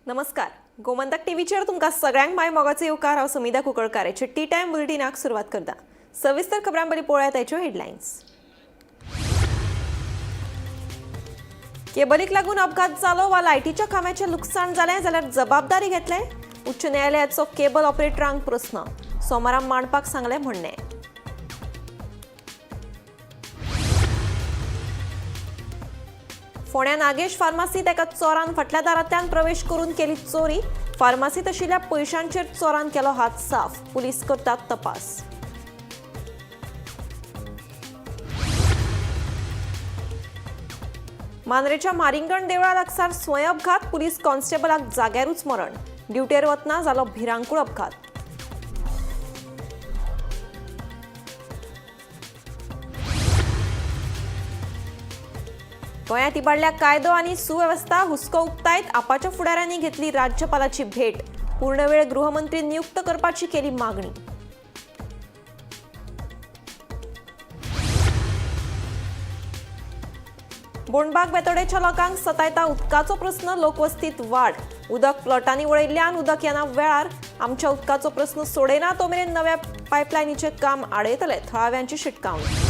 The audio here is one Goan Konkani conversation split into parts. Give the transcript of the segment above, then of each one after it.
नमस्कार, गोमंतक टीव्हीचेर तुमकां सगळ्यांक माय मोगाचो येवकार. हांव सुमिधा कुंकळकार. हेचे टी टायम बुलेटिनाक सुरवात करता. सविस्तर खबरां बरी पळोवया ताच्यो हेडलायन्स. केबलीक लागून अपघात जालो वा लायटीच्या खांब्याचें लुकसाण जालें जाल्यार जबाबदारी घेतले? उच्च न्यायालयाचो केबल ऑपरेटरांक प्रस्न. सोमारा मांडपाक सांगलें म्हणणें. फोंड्या नागेश फार्मासीत एका चोरान फाटल्या दारांतल्यान प्रवेश करून केली चोरी. फार्मासीत आशिल्ल्या पयशांचेर चोरान केलो हात साफ. पुलीस करतात तपास. मांद्रेच्या मारिंगण देवळा लागसार स्वयं अपघात. पुलीस कॉन्स्टेबलाक जाग्यारूच मरण. ड्युटेर वतना जालो भिरांकूळ अपघात. गोंयांत इबाडल्या कायदो आनी सुवेवस्था. हुस्को उक्तायत आपाच्या फुडाऱ्यांनी घेतली राज्यपालाची भेट. पूर्णवेळ गृहमंत्री नियुक्त करपाची केली मागणी. बोंडबाग बेतोडेच्या लोकांक सतायता उदकाचो प्रस्न. लोकवस्तीत वाड. उदक प्लॉटांनी वळयल्ल्यान उदक येना वेळार. आमच्या उदकाचो प्रस्न सोडयना तो मेरेन नव्या पायपलायनीचें काम आडयतले, थळाव्यांची शिटकावणी.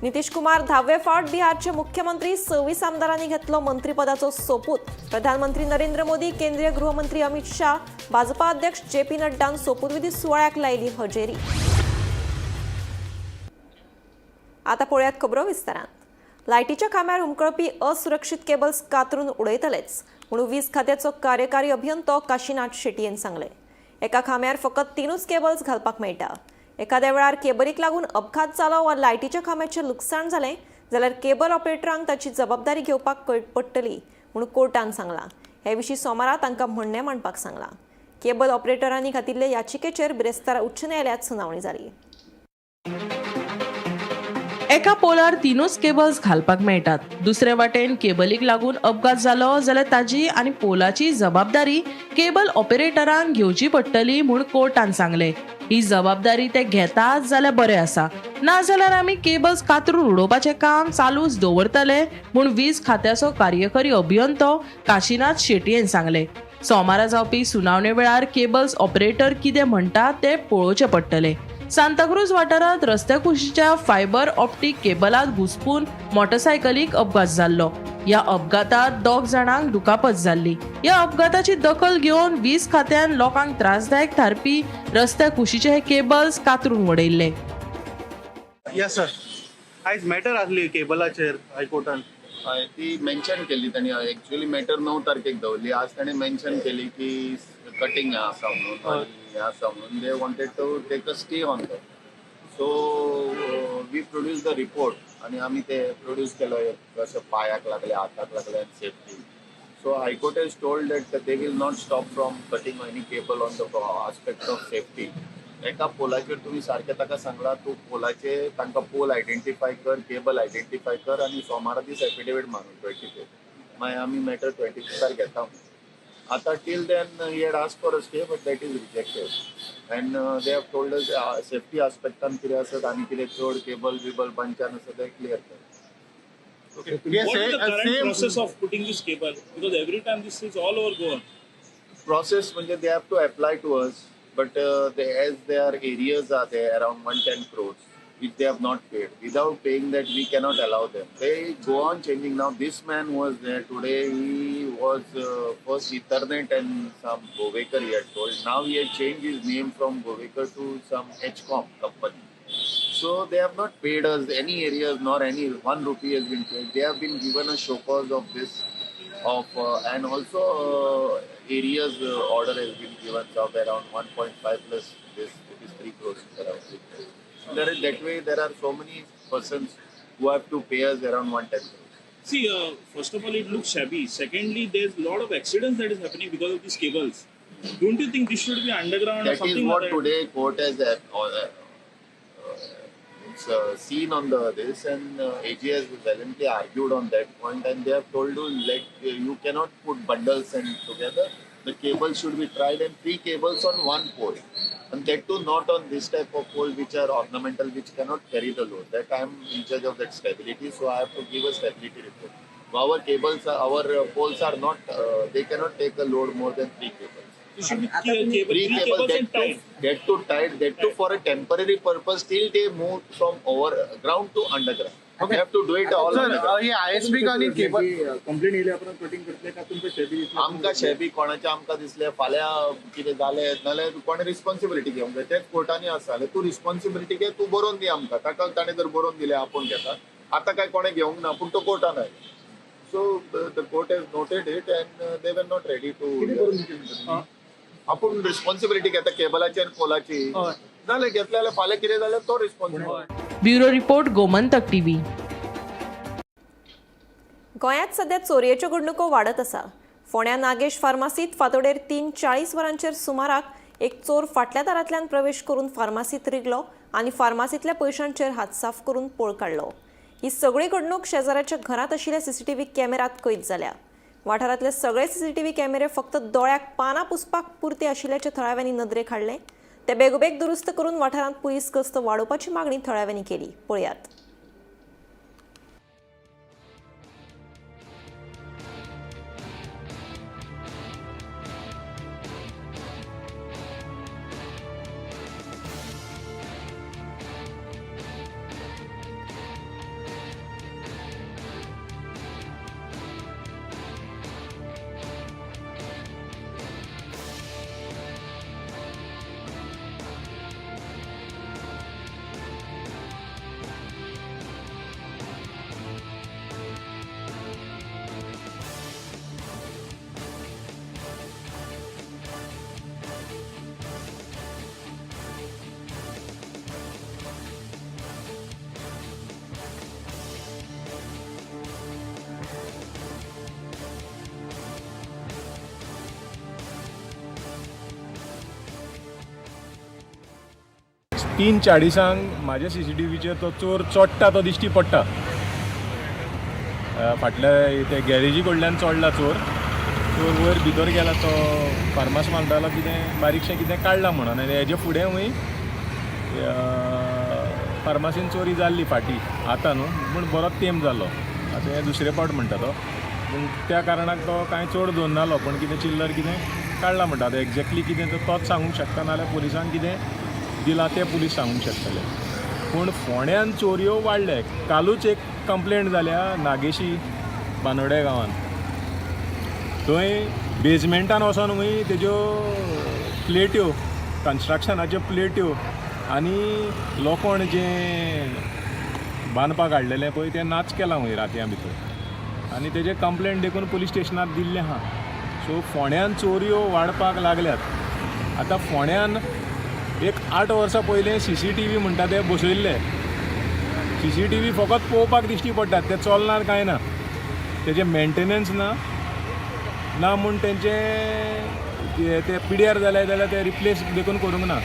नितीश कुमार 10वे फावट बिहारचे मुख्यमंत्री. 26 आमदारांनी घेतलो मंत्रीपदाचो सोपूत. प्रधानमंत्री नरेंद्र मोदी, केंद्रीय गृहमंत्री अमित शाह, भाजपा अध्यक्ष जे पी नड्डान सोपूतविधी सुवाळ्याक लायली हजेरी. आता पळोवयात खबरो विस्तारान. लायटीच्या खांब्यार हुमकळपी असुरक्षीत केबल्स कातरून उडयतलेच म्हणून वीज खात्याचो कार्यकारी अभियंतो काशीनाथ शेटयेन सांगलें. एका खांब्यार फकत 3च केबल्स घालपाक मेळटा. एखाद्या वेळार केबलीक लागून अपघात जालो वा लायटीच्या खांब्याचें लुकसाण जालें जाल्यार केबल ऑपरेटरांक ताची जबाबदारी घेवपाक पडटली म्हणून कोर्टान सांगलां. हे विशीं सोमारा तांकां म्हणणें मांडपाक सांगलां. केबल ऑपरेटरांनी घातिल्ले याचिकेचेर बिरेस्तारा उच्च न्यायालयांत सुनावणी जाली. एका पोलार 3च केबल्स घालपाक मेळटात. दुसरे वाटेन केबलीक लागून अपघात जालो जाल्यार ताजी आनी पोलाची जबाबदारी केबल ऑपरेटरांक घेवची पडटली म्हूण कोर्टान सांगलें. ही जबाबदारी ते घेतात जाल्यार बरें आसा, नाजाल्यार आमी केबल्स कातरून उडोवपाचें काम चालूच दवरतले म्हूण वीज खात्याचो कार्यकारी अभियंतो काशीनाथ शेटयेन सांगलें. सोमारा जावपी सुनावणे वेळार केबल्स ऑपरेटर कितें म्हणटा तें पळोवचें पडटलें. सांताक्रूज वाठारांत रस्त्या कुशीच्या फायबर ऑप्टीक केबलात घुसपून मोटरसायकलीक अपघात जाल्लो. ह्या अपघातात 2 जाणांक दुखापत जाल्ली. ह्या अपघाताची दखल घेवन वीज खात्यान लोकांक त्रासदायक थारपी रस्त्या कुशीचे हे केबल्स कातरून उडयल्ले. येस सर, आयज मॅटर आसली केबलाचेर हायकोर्टान. हय, ती मेन्शन केल्ली ताणी. एक्चुअली मॅटर 9 तारखेक दवरली. आज ताणी मेन्शन केली की कटिंग आसा म्हणून आनी हें आसा म्हणून. They wanted to take a stay on that, so we produce the report आनी आमी ते प्रोड्यूस केलो, कशें पांयाक लागले, हाताक लागले आनी safety. So high court has told that they will not stop from cutting any cable on the aspect of safety. एका पोलाचेर तुमी सारकें ताका सांगलां, तूं पोलाचे तांकां पोल आयडेंटिफाय कर, केबल आयडेंटिफाय कर आनी सोमारा दीस एफिडेवीट मारून 25 मागीर आमी मॅटर 25 घेता. आतां till then he had ask for a stay, but that is rejected and they have told us safety आस्पेक्टान कितें आसत आनी कितें चड केबल बिबल पंचान आसा तें क्लियर कर. Okay. What is the current process of putting this cable? Because every time this is all over Goa. Process म्हणजे they have to apply to us, but as their arrears are there around 110 crores, which they have not paid. Without paying that, we cannot allow them. They go on changing. Now this man was there today. He was first Ethernet and some Govekar he had told. Now he had changed his name from Govekar to some HCOM company. So they have not paid us any arrears, nor any 1 rupee has been paid. They have been given a show cause of this, of and also arrears order has been given of around 1.5 plus this, it is 3 crores around. There is, that way there are so many persons who have to pay us around 110 crores. See, first of all, it looks shabby. Secondly, there's a lot of accidents that is happening because of these cables. Don't you think this should be underground or That is something what like that? Today court has seen on the this, and AG has valiantly argued on that point, and they have told you let you cannot put bundles and together. The cable should be tried and 3 cables on one pole, and that too not on this type of pole which are ornamental, which cannot carry the load. That I am in charge of that stability, so I have to give a stability report. Our cables, our poles are not, they cannot take a load more than 3 cables. It should be cable, Three three cable cables and tied. That too tied, that too for a temporary purpose till they move from overground to underground. Okay. They have to do it all sir underground. हे I S P आनी केबल कंप्लेन येयल्या उपरांत कटिंग करतले काय तुमकां शेबी दिसलें? आमकां शेबी कोणाचें आमकां दिसलें फाल्यां कितें जालें नाल्यार कोणें रिस्पॉन्सिबिलिटी घेवंक जाय तेच कोर्टांनी आसा जाल्यार तूं रिस्पॉन्सिबिलिटी घे, तूं बरोवन दी आमकां. ताका ताणें जर बरोवन दिलें आपूण घेता, आतां काय कोणें घेवंक ना, पूण तो कोर्टान आयलो. So the court has noted it and they were not ready to. कितें करून दिवचें म्हणटा? आपूण रिस्पॉन्सिबिलिटी घेता केबलाची आनी पोलाची, जालें घेतलें जाल्यार फाल्यां कितें जाल्यार तो responsible. Bureau report, Gomantak TV. गोंयांत सध्या चोरयेच्यो घडणुको वाडत आसा. फोंड्या नागेश फार्मासीत फांतोडेर 3:40 वरांचेर सुमाराक एक चोर फाटल्या दारांतल्यान प्रवेश करून फार्मासीत रिगलो आनी फार्मासींतल्या पयशांचेर हात साफ करून पळ काडलो. ही सगळी घडणूक शेजाऱ्याच्या घरांत आशिल्ल्या सीसीटीव्ही कॅमेऱ्यांत कैद जाल्या. वाठारांतले सगळे सीसीटीव्ही कॅमेरे फक्त दोळ्याक पानां पुसपाक पुरते आशिल्ल्याचे थळाव्यांनी नदरेक हाडलें. ते बेगोबेग दुरुस्त करून वाठारांत पुलीस गस्त वाडोवपाची मागणी थळाव्यांनी केली. पळयात. तीन चाळिसांक म्हाज्या सी सी टी व्हीचेर तो चोर चोडटा तो दिश्टी पडटा. फाटल्या ते गॅरेजी कडल्यान चोडला चोर, चोर वयर भितर गेला, तो फार्मास मालतालो कितें बारीकशें कितें काडलां म्हणून, आनी हेजे फुडें हूंय फार्मासीन चोरी जाल्ली फाटीं आतां न्हू, पूण बरोच तेंप जालो आतां हें दुसरे पावट म्हणटा तो, पूण त्या कारणाक तो कांय चड दवरनालो, पूण कितें चिल्लर कितें काडलां म्हणटा. आतां एग्जॅक्टली कितें तर तोच सांगूंक शकता, नाल्यार पुलिसांक कितें दिलां तें पुलीस सांगूंक शकतले. पूण फोंड्यान चोरयो वाडले. कालूच एक कंप्लेंट जाल्या नागेशी बानोड्या गांवान, थंय बेजमेंटान वचोन खंय तेज्यो प्लेट्यो, कन्स्ट्रक्शनाच्यो प्लेट्यो आनी लोखण जें बांदपाक हाडलेलें पळय तें नाच केलां खंय रातयां भितर, आनी तेजें कंप्लेंट देखून पुलीस स्टेशनार दिल्लें आहा. सो फोंड्यान चोरयो वाडपाक लागल्यात. आतां फोंड्यान एक 8 वर्सां पयलीं सी सी टी व्ही म्हणटा ते बसयल्ले. सी सी टी व्ही फकत पळोवपाक दिश्टी पडटात, ते चलनात कांय ना, तेजें मेंटेनन्स ना, ना म्हूण तेंचें ते पिड्यार जाले जाल्यार ते रिप्लेस देखून करूंक ना.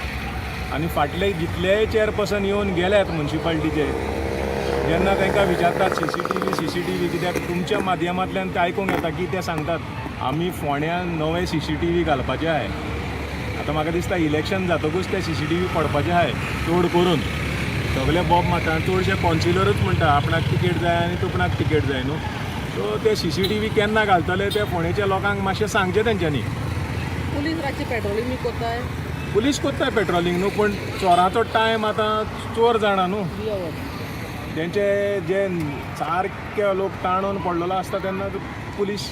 आनी फाटले जितलेय चेअरपर्सन येवन गेल्यात मुन्सिपाल्टीचे, जेन्ना तांकां विचारतात C C T V, C C T V कित्याक तुमच्या माध्यमांतल्यान ते आयकूंक येता की ते सांगतात आमी फोंड्यान नवे सी सी टी व्ही घालपाचे आहाय. आतां म्हाका दिसता इलेक्शन जातकूच ते सी सी टी व्ही पडपाचे आहाय चड करून. सगळे बोब मारता, चडशे कावन्सिलरूच म्हणटा आपणाक तिकेट जाय आनी तुपणाक तिकेट जाय न्हू. सो ते सी सी टी व्ही केन्ना घालतले ते फोंडेच्या लोकांक मातशें सांगचें तेंच्यांनी. पुलीस रातची पेट्रोलिंग बी कोत्ताय, पुलीस कोत्ताय पेट्रोलिंग न्हू, पूण चोराचो टायम आतां चोर जाणा न्हू, तेंचे जे सारके लोक ताणून पडलेलो आसता तेन्ना पुलीस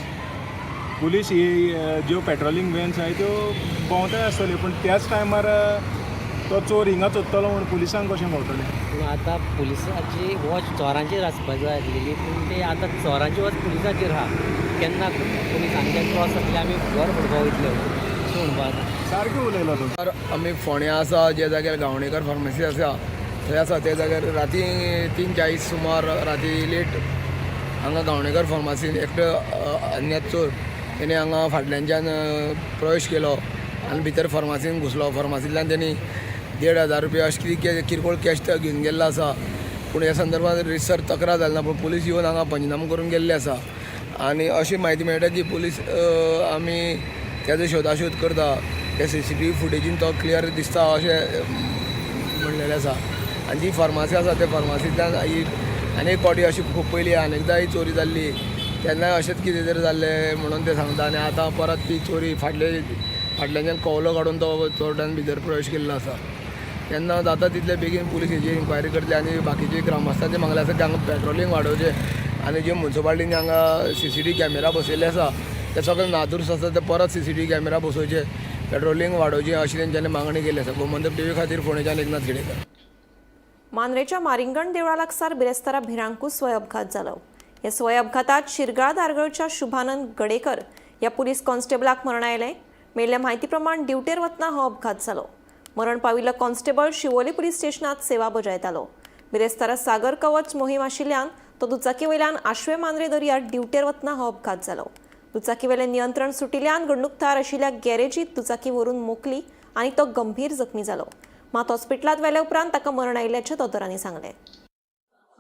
पुलीस ही ज्यो पेट्रोलिंग व्हॅन्स आहाय त्यो भोंवताय आसतल्यो, पूण त्याच टायमार तो चोर हिंगा सोदतलो म्हूण पुलिसांक कशें कळटलें? पूण आतां पुलिसाची वॉच चोरांचेर आसपा जाय आसलेली, पूण ते आतां चोरांची वॉच पुलिसाचेर आहा. केन्ना पुलीस आमच्या क्रॉस जातले आमी घर फोडपा वयतले अशें म्हणपा आतां. सारकें उलयलो तूं. तर आमी फोंड्या आसा ज्या जाग्यार गावणेकर फार्मासी आसा थंय आसा त्या जाग्यार राती 3:40 सुमार राती लेट हांगा गावणेकर फार्मासीन एकटो अज्ञात चोर तेणे हांगा फाटल्यानच्यान प्रवेश केलो आनी भितर फार्मासीन घुसलो. फार्मासींतल्यान तेणी 1,500 रुपया अशें कितें किरकोळ कॅश तो घेवन गेल्लो आसा. पूण ह्या संदर्भात रितसर तक्रार जाली ना, पूण पुलीस येवन हांगा पंचनामो करून गेल्ले आसा आनी अशी म्हायती मेळटा की पुलीस आमी तेजो शोधाशोध करता. त्या सी सी टी व्ही फुटेजीन तो क्लियर दिसता अशें म्हणलेलें आसा. आनी जी फार्मासी आसा त्या फार्मासींतल्यान ही आनी एक फावटी अशी खूब पयली आनी एकदां ही चोरी जाल्ली. तेन्नाय अशेंच कितें तरी जाल्लें म्हणून ते सांगता आनी आतां परत ती चोरी फाटले फाटल्याच्यान कवलो काडून तो चोरट्यान भितर प्रवेश केल्लो आसा. तेन्ना जाता तितले बेगीन पुलीस हेजी इन्क्वायरी करतले आनी बाकीचे ग्रामस्थांचे मागलें आसा की हांगा पेट्रोलिंग वाडोवचें आनी जे मुन्सिपाल्टीन हांगा सीसीटीव्ही कॅमेरा बसयल्ले आसा ते सगळे नादुरुस्त आसा, ते परत सीसीटीव्ही कॅमेरा बसोवचे, पेट्रोलिंग वाडोवचें अशी तेंच्यांनी मागणी केली आसा. गोमंतक टीव्ही खातीर फोंडेच्यान एकनाथ खेडेकर. मांद्रेच्या मारिंगण देवळा लागसार बिरेस्तारा भिरांकूळ स्वय अपघात जालो. ह्या स्वय अपघातात शिरगाळ दारगळच्या शुभानंद गडेकर ह्या पुलीस कॉन्स्टेबलाक मरण आयलें. मेळिल्ल्या म्हायती प्रमाण ड्युटेर वतना हो अपघात जालो. मरण पाविल्लो कॉन्स्टेबल शिवोली पुलीस स्टेशनात सेवा बजायतालो. बिरेस्तारा सागर कवच मोहीम आशिल्ल्यान तो दुचाकी वयल्यान आश्वे मांद्रे दर्यार ड्युटेर वतना हो अपघात जालो. दुचाकीवेलें नियंत्रण सुटिल्ल्यान घडणूक थळार आशिल्ल्या गॅरेजीत दुचाकी व्हरून मोखली आनी तो गंभीर जखमी जालो. मात हॉस्पिटलांत व्हेल्या उपरांत ताका मरण आयिल्ल्याचें दोतोरांनी सांगलें.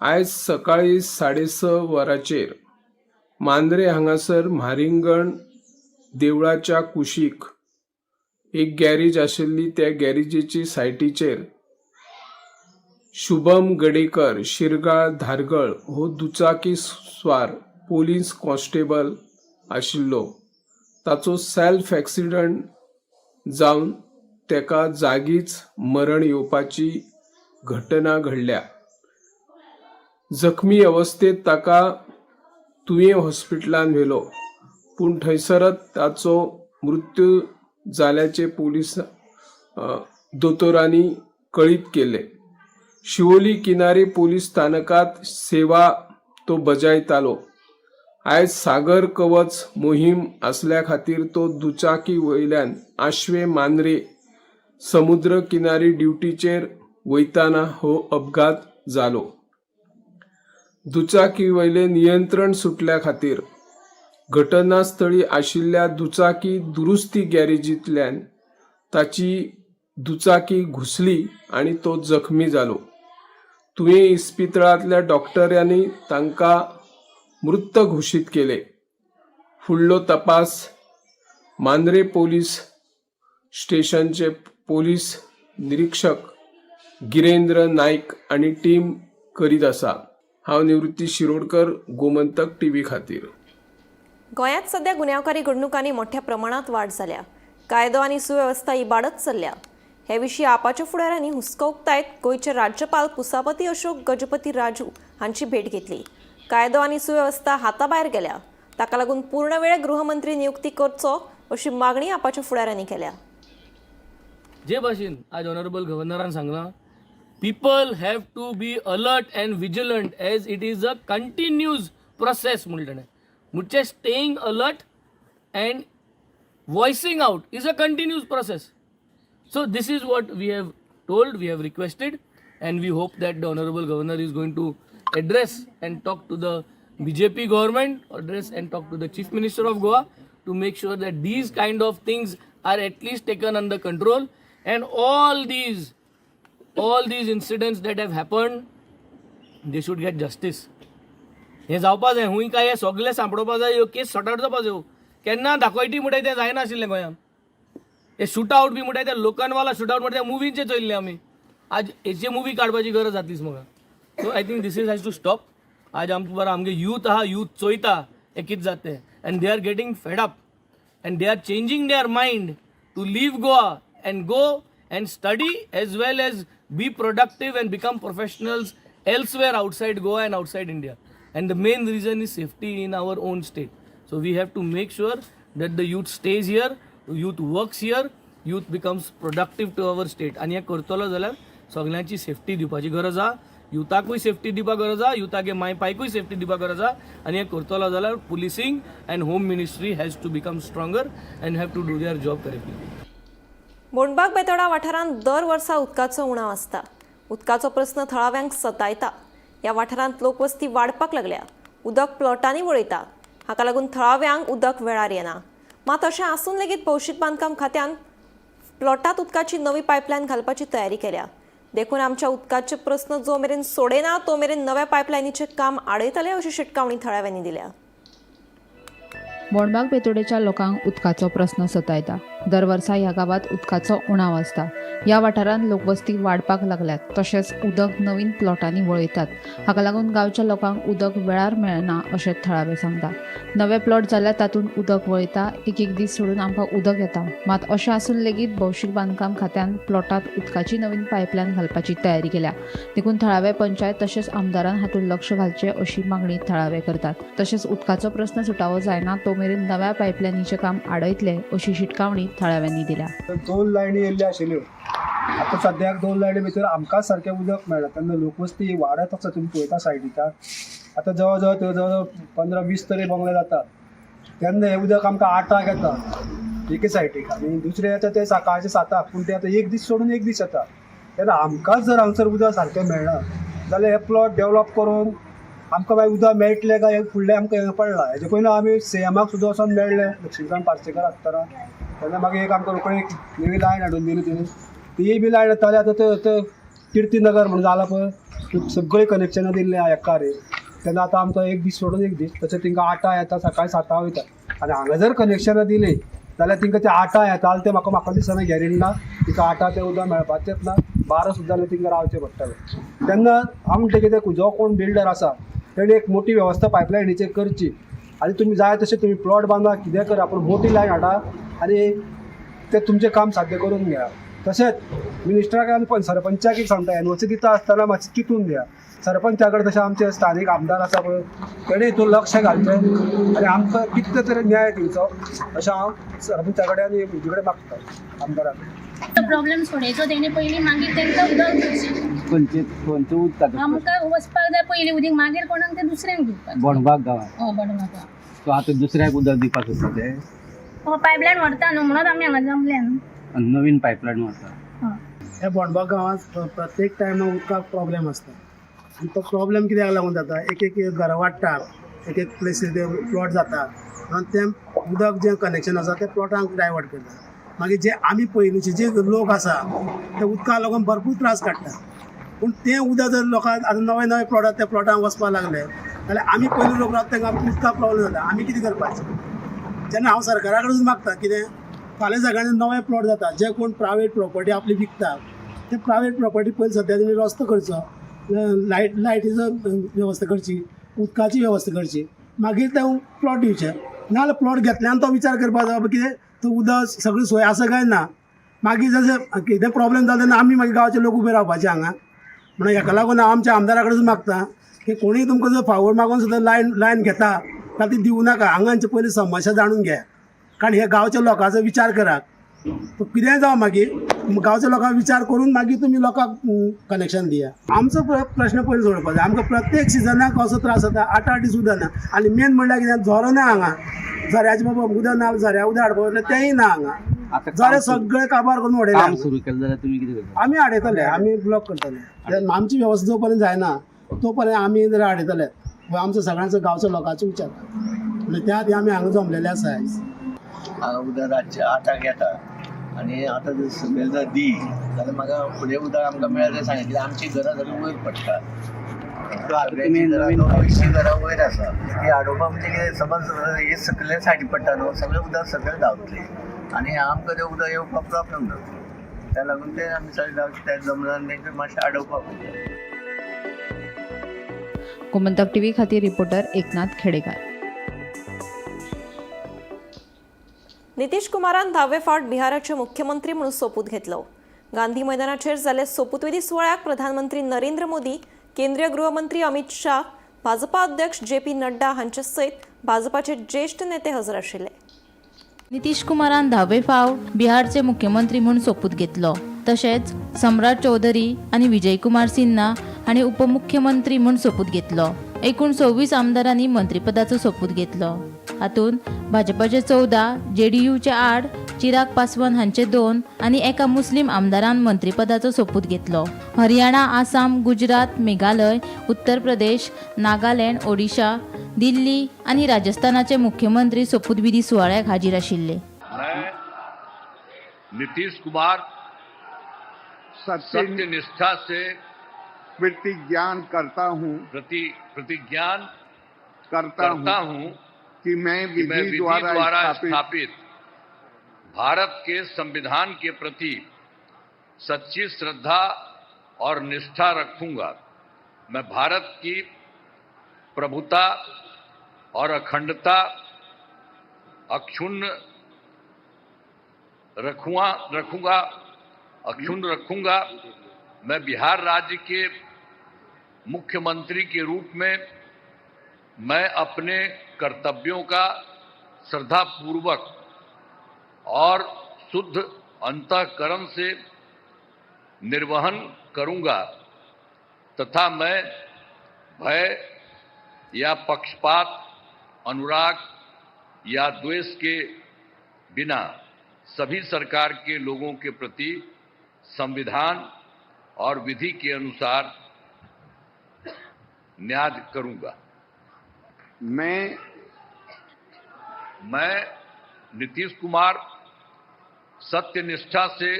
आयज सकाळीं 6:30 वरांचेर मांद्रे हांगासर म्हारिंगण देवळाच्या कुशीक एक गॅरेज आशिल्ली, त्या गॅरेजीची सायटीचेर शुभम गडेकर शिरगाळ धारगळ हो दुचाकी स्वार पोलीस कॉन्स्टेबल आशिल्लो. ताचो सेल्फ एक्सिडंट जावन तेका जागीच मरण येवपाची घटना घडल्या. जखमी अवस्थेत ताका तुयें हॉस्पिटलान व्हेलो, पूण थंयसरच ताचो मृत्यू जाल्याचें पोलीस दोतोरांनी कळीत केलें. शिवोली किनारे पोलीस स्थानकात सेवा तो बजायतालो. आयज सागर कवच मोहीम आसल्या खातीर तो दुचाकी वयल्यान आश्वे मांद्रे समुद्र किनारी ड्युटीचेर वयताना हो अपघात जालो. दुचाकी वयलें नियंत्रण सुटल्या खातीर घटनास्थळी आशिल्ल्या दुचाकी दुरुस्ती गॅरेजींतल्यान ताची दुचाकी घुसली आनी तो जखमी जालो. तुयें इस्पितळांतल्या डॉक्टरांनी तांकां मृत घोशीत केले. फुडलो तपास मांद्रे पोलीस स्टेशनचे पोलीस निरीक्षक गिरेंद्र नायक आनी टीम करीत आसा. हांव निवृत्ती शिरोडकर, गोमंतक टीव्ही खातीर. गोंयांत सध्या गुन्यांवकारी घडणुकांनी मोठ्या प्रमाणात वाड जाल्या. कायदो आनी सुवेवस्था इबाडत चल्ल्या. हे विशीं आपाच्या फुडाऱ्यांनी हुस्को उक्तायत गोंयचे राज्यपाल पुसापती अशोक गजपती राजू हांची भेट घेतली. कायदो आनी सुवेवस्था हाताभायर गेल्या. ताका लागून पूर्णवेळ गृहमंत्री नियुक्ती करचो अशी मागणी आपाच्या फुडाऱ्यांनी केल्या. जे भाशेन आज ऑनरेबल गव्हर्नरान सांगलां, people have to be alert and vigilant as it is a continuous process म्हणलें ताणें. म्हणजे staying alert and voicing out is a continuous process. So this is what we have told, we have requested, and we hope that the honorable governor is going to address and talk to the BJP government, address and talk to the chief minister of Goa to make sure that these kind of things are at least taken under control and all these incidents that have happened, they should get justice. हें जावपा जाय. हुंय काय हें सगळें सांपडोवपा जाय. ह्यो केस सॉर्ट आउट जावपा जायो. केन्ना दाखयटी म्हणटाय तें जायनाशिल्लें गोंयांत. हे शूट आवट बी म्हणटाय ते लोखंडवाला शूट आवट म्हणटा, मुवींचे चोयल्ले आमी. आज हेचे मुवी काडपाची गरज जातलीच म्हाका. So I think this is has to stop. आज आमकां बरो आमगे यूथ आहा, यूथ चोयता हें कितें जाता तें, and they are getting fed up and they are changing their mind to leave Goa and go and study as well as be productive and become professionals elsewhere outside Goa and outside India. And the main reason is safety in our own state. So we have to make sure that the youth stays here, youth works here, youth becomes productive to our state. आनी हें करतलो जाल्यार सगल्यांची सेफ्टी दिवपाची गरज आहा. युथाकूय सेफ्टी दिवपाक गरज आहा, युथागे माय पायकूय सेफ्टी दिवपाक गरज आहा. आनी हें करतलो जाल्यार policing and home ministry has to become stronger and have to do their job correctly. Bondbag Betora वाठारांत दर वर्सा उदकाचो उणाव आसता. उदकाचो प्रस्न थळाव्यांक सतायता. ह्या वाठारांत लोकवस्ती वाडपाक लागल्या. उदक प्लॉटांनी वळयता. हाका लागून थळाव्यांक उदक वेळार येना. मात अशें आसून लेगीत भौशीक बांदकाम खात्यान प्लॉटात उदकाची नवी पायपलायन घालपाची तयारी केल्या. देखून आमच्या उदकाचे प्रस्न जो मेरेन सोडयना तो मेरेन नव्या पायपलायनीचें काम आडयतले अशी शिटकावणी थळाव्यांनी दिल्या. बोंडबाग बेतोडेच्या लोकांक उदकाचो प्रस्न सतायता. दर वर्सा ह्या गांवांत उदकाचो उणाव आसता. ह्या वाठारांत लोकवस्ती वाडपाक लागल्यात, तशेंच उदक नवीन प्लॉटांनी वळयतात. हाका लागून गांवच्या लोकांक उदक वेळार मेळना अशें थळावे सांगता. नवे प्लॉट जाल्यार तातूंत उदक वळयता. एक एक दीस सोडून आमकां उदक येता. मात अशें आसून लेगीत भौशीक बांदकाम खात्यान प्लॉटांत उदकाची नवीन पायपलायन घालपाची तयारी केल्या. देखून थळावे पंचायत तशेंच आमदारान हातूंत लक्ष घालचें अशी मागणी थळावे करतात. तशेंच उदकाचो प्रस्न सुटावो जायना तो मेरेन नव्या पायपलायनीचें काम आडयतले अशी शिटकावणी थळाव्यांनी दिल्या. दोन लायनी येयल्ल्यो आशिल्ल्यो, आतां सद्याक दोन लायनी भितर आमकां सारकें उदक मेळना. तेन्ना लोकवस्ती वाडत आसा. तुमी पळयता सायडीच्यान आतां जवळ जवळ थंय जवळ जवळ 15-20 तरी बंगले जातात. तेन्ना हें उदक आमकां 8क येता एके सायडीक आनी दुसरें येता तें सकाळचें 7क, पूण तें आतां एक दीस सोडून एक दीस येता. तेन्ना आमकांच जर हांगसर उदक सारकें मेळना जाल्यार हे प्लॉट डेवलप करून आमकां मागीर उदक मेळटलें काय फुडलें आमकां हें पडलां. हेजे पयलीं आमी सीएमाक सुद्दां वचोन मेळ्ळे लक्ष्मीकांत पार्सेकर आसतना, तेन्ना मागीर एक आमकां रोखडी एक नवी लायन हाडून दिली तेणी. तीय बी लायन येताली. आतां ते किर्तीनगर म्हणून जालां पळय, सगळीं कनेक्शनां दिल्लीं आहा एका रे. तेन्ना आतां आमकां एक दीस सोडून एक दीस, तशें तांकां 8 येता, सकाळीं 7 वयता. आनी हांगा जर कनेक्शनां दिलीं जाल्यार तांकां ते 8 येता ते म्हाका दिसना गॅरंटी ना. तांकां 8 तें उदक मेळपाचेंच ना, 12 सुद्दां जाल्यार तांकां रावचें पडटलें. तेन्ना हांव म्हणटा कितें, जो कोण बिल्डर आसा तेणी एक मोठी वेवस्था पायपलायनीचेर करची आनी तुमी जाय तशें तुमी प्लॉट बांदा, कितें करा, पूण मोठी लायन हाडा आनी तें तुमचें काम साध्य करून घेया. तशेंच मिनिस्टराक आनी सरपंचाक एक सांगता, एनओसी दिता आसतना मातशें चिंतून दिया. सरपंचा कडेन तशें आमचे स्थानीक आमदार आसा पळय, तेणी हितून लक्ष घालचें आनी आमकां कितले तरी न्याय दिवचो अशें हांव सरपंचा कडेन आनी हेजे कडेन मागता, आमदारा कडेन. प्रॉब्लेम सोडयचो तेणी पयलीं, मागीर तेंकां उदक दिवचें. खंयचें उदकाचो? आमकां वचपाक जाय पयलीं उदीक, मागीर कोणाक तें दुसऱ्यांक दिवपाक. बोणबाग गांवांत? हय, बोणबाग गांवांत. सो आतां दुसऱ्याक उदक दिवपाक सोदता ते? हो, पायपलायन व्हरता न्हू म्हणून आमी हांगा जमल्या न्हू. नवीन पायपलायन व्हरता. ह्या बोणबाग गांवांत प्रत्येक टायमाक उदकाक प्रॉब्लेम आसता. आनी तो प्रॉब्लेम कित्याक लागून जाता, एक एक घरां वाडटा, एक एक प्लेसीर ते प्लॉट जाता, म्हणून तें उदक जें कनेक्शन आसा तें प्लॉटांक डायवर्ट करता. मागीर जे आमी पयलींचे जे लोक आसा ते उदकाक लागून भरपूर त्रास काडटा. पूण तें उदक जर लोकांक आतां नवे नवे प्लॉट आसा त्या प्लॉटांक वचपाक लागले जाल्यार आमी पयलीं लोक रावता तांकां उदकाक प्रॉब्लेम जाता. आमी कितें करपाचें? जेन्ना हांव सरकारा कडेन मागता कितें, फाल्यां सगळ्यांनी नवे प्लॉट जाता, जे कोण प्रायवेट प्रॉपर्टी आपली विकता ते प्रायवेट प्रॉपर्टी पयलीं सद्या तेणी रस्तो करचो, लायटीचो वेवस्था करची, उदकाची वेवस्था करची, मागीर ते प्लॉट दिवचे. नाजाल्यार प्लॉट घेतल्यान तो विचार करपाक जाय बाबा कितें तो उदक सगळी सोय आसा काय ना. मागीर जशें कितें प्रॉब्लेम जाता तेन्ना आमी मागीर गांवचे लोक उबे रावपाचे हांगा. म्हणून हेका लागून हांव आमच्या आमदारा कडेन मागता की कोणूय तुमकां जर फावोर मागून सुद्दां लायन घेता जाल्यार ती दिवं नाका. हांगांचे पयलीं समस्या जाणून घे, कारण हे गांवच्या लोकांचो विचार करात. कितेंय जावं मागीर गांवच्या लोकांक विचार करून मागीर तुमी लोकांक कनेक्शन दिया. आमचो प्रश्न पयलीं सोडोवपाक जाय. आमकां प्रत्येक सिजनाक कसो त्रास जाता, 8-8 दीस उदक ना. आनी मेन म्हणल्यार कितें, झरो ना हांगा. झऱ्याचें बाबा उदक ना, झऱ्या उदक हाडपाक वतलें तेंय ना हांगा. झरे सगळे काबार करून उडयले. काम सुरू केलें जाल्यार तुमी कितें करता? आमी आडयतले, आमी ब्लॉक करतले. आमची वेवस्था जो पर्यंत जायना तो पर्यंत आमी जर आडयतले. आमचो सगळ्यांचो गांवचो लोकांचो विचार म्हणजे त्या आती आमी हांगा जमलेले आसा आयज. हांगा उदक रातचें 8क येता आनी आतां जर सकयल जर दी जाल्यार म्हाका फुडें उदक आमकां मेळत सांगितलें. आमची घरां सगळीं वयर पडटा, सगळ्यांची घरां वयर आसा, ती आडोवपाक म्हणजे कितें, समज हे सकयल्या सायडी पडटा न्हू, सगळें उदक सकयल धांवतलें आनी आमकां तें उदक येवपाक प्रॉब्लेम जातलो. त्या लागून तें आमी सगळें गांवचें तें जमलां आनी तेंकां मातशें आडोवपाक. गोमंतक टीव्ही खातीर रिपोर्टर एकनाथ खेडेकर. नितीश कुमारान 10वे फावट बिहाराचे मुख्यमंत्री म्हणून सोपूत घेतलो. गांधी मैदानाचेर जाल्ले सोपूतविधी सुवाळ्याक प्रधानमंत्री नरेंद्र मोदी, केंद्रीय गृहमंत्री अमित शाह, भाजपा अध्यक्ष जे.पी. नड्डा हांचे सयत भाजपाचे ज्येष्ठ नेते हजर आशिल्ले. नितीश कुमारान 10वे फावट बिहारचे मुख्यमंत्री म्हूण सोपूत घेतलो. तशेंच सम्राट चौधरी आनी विजय कुमार सिन्हा हांणी उपमुख्यमंत्री म्हूण सोपूत घेतलो. एकूण 26 आमदारांनी मंत्रीपदाचो सोपूत घेतलो. हातूंत भाजपाचे 14, जेडीयूचे 8, चिराग पासवान हांचे 2 आनी एका मुस्लीम आमदारान मंत्रीपदाचो सोपूत घेतलो. हरियाणा, आसाम, गुजरात, मेघालय, उत्तर प्रदेश, नागालँड, ओडिशा, दिल्ली आनी राजस्थानाचे मुख्यमंत्री सोपूतविधी सुवाळ्याक हाजीर आशिल्ले. नितीश कुमार सत्य निष्ठा से प्रतिज्ञान करता हूँ प्रतिज्ञान करता हूँ कि मैं विधि द्वारा स्थापित भारत के संविधान के प्रति सच्ची श्रद्धा और निष्ठा रखूंगा। मैं भारत की प्रभुता और अखंडता अक्षुण्ण रखूंगा अक्षुण्ण रखूंगा। मैं बिहार राज्य के मुख्यमंत्री के रूप में मैं अपने कर्तव्यों का श्रद्धापूर्वक और शुद्ध अंतःकरण से निर्वहन करूंगा तथा मैं भय या पक्षपात, अनुराग या द्वेष के बिना सभी सरकार के लोगों के प्रति संविधान और विधि के अनुसार न्याय करूंगा। मैं नीतीश कुमार सत्यनिष्ठा से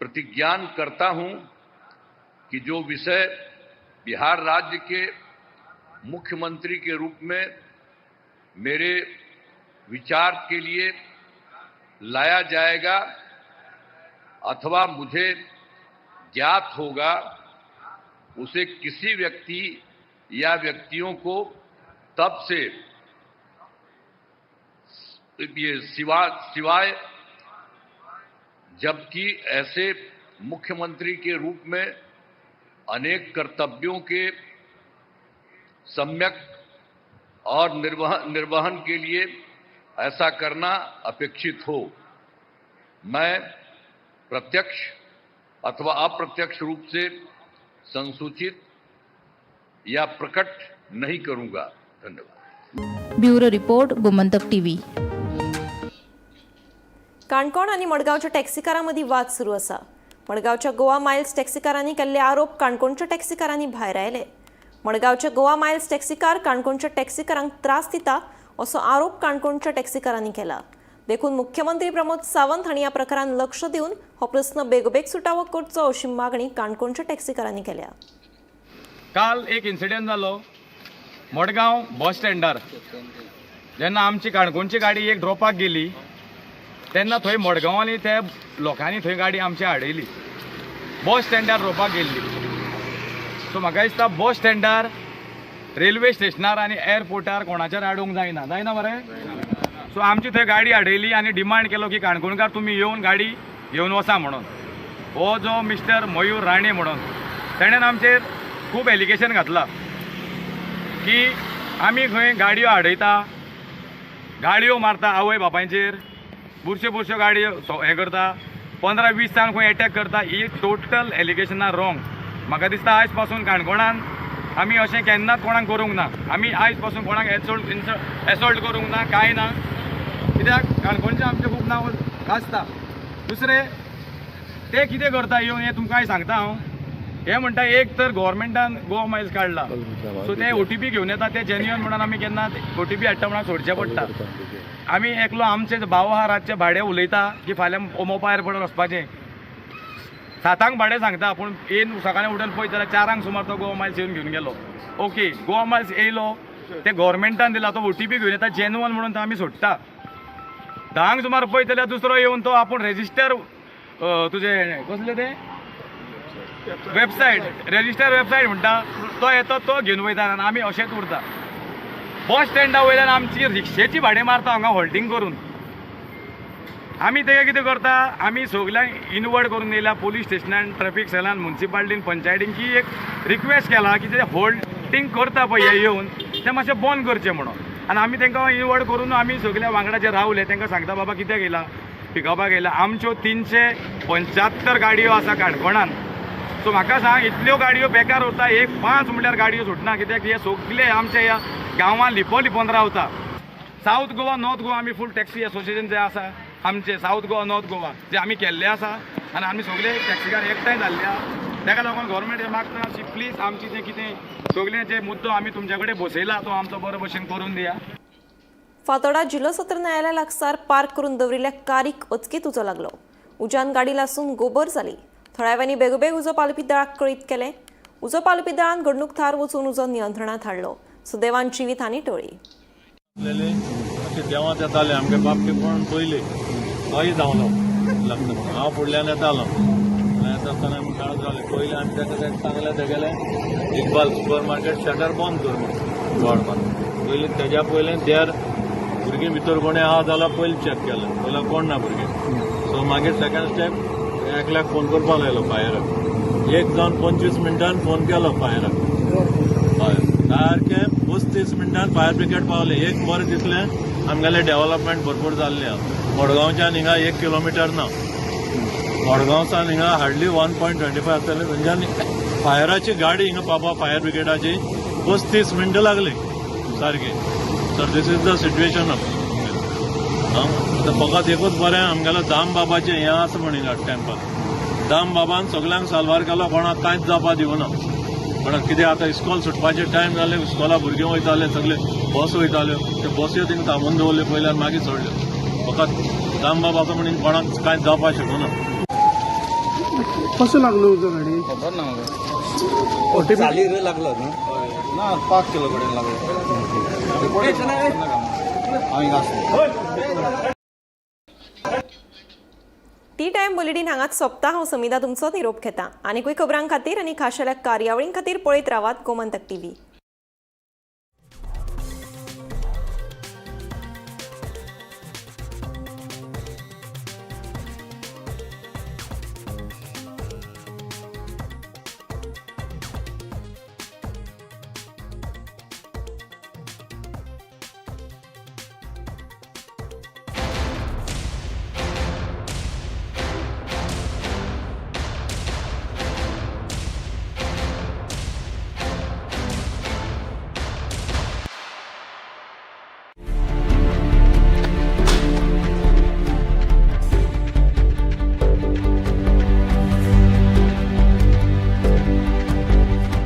प्रतिज्ञान करता हूं कि जो विषय बिहार राज्य के मुख्यमंत्री के रूप में मेरे विचार के लिए लाया जाएगा अथवा मुझे ज्ञात होगा, उसे किसी व्यक्ति या व्यक्तियों को तब से ये सिवाय जबकि ऐसे मुख्यमंत्री के रूप में अनेक कर्तव्यों के सम्यक और निर्वहन के लिए ऐसा करना अपेक्षित हो, मैं प्रत्यक्ष अथवा अप्रत्यक्ष रूप से संसूचित या प्रकट नहीं करूंगा। धन्यवाद। Bureau report, Gomantak TV. Canacona आनी मडगांवच्या टॅक्सीकारां मदीं वाद सुरू आसा। मडगांवच्या गोवा मायल्स टॅक्सीकारांनी केल्ले आरोप काणकोणच्या टॅक्सीकारांनी भायर आयले। मडगांवचे गोवा मायल्स टॅक्सीकार काणकोणच्या टॅक्सीकारांक त्रास दिता असो आरोप काणकोणच्या टॅक्सीकारांनी केला। देखून मुख्यमंत्री प्रमोद सावंत हांणी ह्या प्रकारान लक्ष दिवन हो प्रस्न बेगोबेग सुटावो करचो अशी मागणी काणकोणच्या टॅक्सीकारांनी केल्या। काल एक इन्सिडंट जालो मडगांव बस स्टँडार। जेन्ना आमची काणकोणची गाडी एक ड्रॉपाक गेली तेन्ना थंय मडगांवांनी ते लोकांनी थंय गाडी आमची हाडयली, बस स्टँडार ड्रॉपाक गेल्ली। सो म्हाका दिसता बस स्टँडार, रेल्वे स्टेशनार आनी एअरपोर्टार कोणाचेर आडोवंक जायना, जायना मरे? सो आमची थंय गाडी हाडयली आनी डिमांड केलो की काणकोणकार तुमी येवन गाडी घेवन वचा म्हणून। हो जो मिस्टर मयूर राणे म्हणून तेणेन आमचेर खूब एलिगेशन घातला की आमी खंय गाडयो हाडयता, गाडयो मारता आवय बापायचेर, बुरश्यो बुरश्यो गाडयो हें करता, 15-20 जाण खंय एटॅक करता। ही टोटल एलिगेशनां रॉंग। म्हाका दिसता आयज पासून काणकोणान आमी अशें केन्नाच कोणाक करूंक ना, आमी आयज पासून कोणाक एसॉल्ट करूंक ना, कांय ना, कित्याक काणकोणचें आमचें खूब नांव गाजता। दुसरें ते कितें करता येवन हें तुमकां सांगता हांव। हे म्हणटा एक तर गव्हर्मेंटान गोवा मायल्स काडला, सो ते OTP घेवन येता, ते जेन्युअन म्हणून आमी केन्ना OTP हाडटा म्हणून सोडचें पडटा। आमी एकलो आमचे भाव आहा रातचे भाडें उलयता की फाल्यां मोपा एअरपोर्टार वचपाचें, 7 भाडें सांगता, पूण येवन सकाळीं उठून पळयत जाल्यार 4 सुमार तो गोवा मायल्स येवन घेवन गेलो। ओके, गोवा मायल्स येयलो, ते गव्हर्मेंटान दिला, तो OTP घेवन येता जेन्युअन म्हणून तो आमी सोडटा। 10 सुमार पळयत जाल्यार दुसरो येवन तो आपूण रेजिस्टर तुजें कसलें तें वेबसायट, रेजिस्टर वेबसायट म्हणटा, तो येता तो घेवन वयता आनी आमी अशेंच उरता। बस स्टँडा वयल्यान आमची रिक्षेची भाडें मारता हांगा हॉल्टींग करून। आमी तेका कितें करता, आमी सगल्यांक इनवर्ड करून येयल्या पोलीस स्टेशनान, ट्रॅफिक सेलान, मुन्सिपाल्टीन, पंचायतीन की एक रिक्वेस्ट केला की ते होल्डींग करता पळय हे येवन तें मातशें बंद करचें म्हणून। आनी आमी तांकां इनवर्ड करून आमी सगल्या वांगडा जे रावले तांकां सांगता बाबा कित्याक येयला, पिकअपाक येयला। आमच्यो 375 गाडयो आसा काणकोणान। सो म्हाका सांग इतल्यो गाडयो बेकार उरता, एक 5 म्हणल्यार गाडयो सुटना, कित्याक हे सगले आमच्या ह्या गांवांत लिपोन लिपोन रावता। सावथ गोवा, नॉर्थ गोवा आमी फूल टॅक्सी एसोसिएशन जे आसा आमचे सावथ गोवा, नॉर्थ गोवा जे आमी केल्ले आसा आनी आमी सगले टॅक्सीकार एकठांय जाल्ले आसा। ताका लागून गव्हर्मेंट मागता की प्लीज आमची जे कितें सगळे जे मुद्दो आमी तुमच्या कडेन बसयला तो आमचो बरो भशेन करून दिया। फातोडा जिल्हो सत्र न्यायालया लागसार पार्क करून दवरिल्ल्या कारीक अचकीत उजो लागलो। उज्यान गाडी लासून गोबर जाली। थळाव्यांनी बेगोबेग उजो पालोवपी दळाक कळीत केलें। उजो पालोवपी दळान घडणूक थार वचून उजो नियंत्रणांत हाडलो। सुदैवान जिवीत हानी टळ्ळी। देवांत येताले आमगे बाप ते कोण पयले तोय धांवलो लग्न म्हणून. हांव फुडल्यान येतालो, फुडल्यान येता आसतना आमी काडत रावले. पयलीं आमी ताका ताका सांगलें तेगेलें इकबाल सुपर मार्केट शटर बंद कर म्हणून, बोर्ड मारून. पयलीं तेज्या पयलें देर भुरगीं भितर कोणें आहा जाल्यार पयलीं चॅक केलें, पयलीं कोण ना भुरगीं. सो मागीर सेकंड स्टेप एकल्याक फोन करपाक लायलो फायराक. 1 जावन 25 मिनटान फोन केलो फायराक. हय, सारकें 35 मिनटान फायर ब्रिगेड पावले. एक बरें दिसलें, आमगेलें डेव्हलपमेंट भरपूर जाल्लें आहा. मडगांवच्यान हिंगा 1 किलोमिटर ना. मडगांवच्यान हिंगा हार्डली 1.25 आसतलें. थंयच्यान फायराची गाडी हिंगा पावपा फायर ब्रिगेडाची 35 मिनटां लागली सारकी. Sir, this is the situation. आतां फकत एकूच बरें, आमगेलो दाम बाबाचें हें आसा म्हण हिंगा टेम्पल. दाम बाबान सगल्यांक साल्वार केलो, कोणाक कांयच जावपा दिवना कोणाक कितें. आतां इस्कॉल सुटपाचें टायम जालें, इस्कॉला भुरगीं वयताले, सगळे बस वयताल्यो, ते बस्यो थिंगा थांबोवन दवरल्यो पयल्यान, मागीर सोडल्यो. फकत दाम बाबाचो म्हणून कोणाक कांयच जावपाक शकना. कसो लागलो उजो गाडी? खबर ना म्हाका. चालीर लागलो न्हू? ना, पाक केलो कडेन लागलो. हांव हिंगा आसलो. टी टायम बुलेटीन हांगाच सोंपता. हांव समिता तुमचो निरोप घेता. आनीकूय खबरां खातीर आनी खाशेल्या कार्यावळीं खातीर पळयत रावात गोमंतक टीव्ही.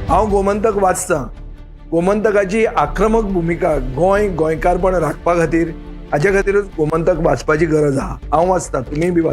हांव गोमंतक वाचतां. गोमंतकाची आक्रमक भुमिका गोंय गोंयकारपण राखपा खातीर, हाजे खातीरूच गोमंतक वाचपाची गरज आहा. हांव वाचतां, तुमीय बी वाचात.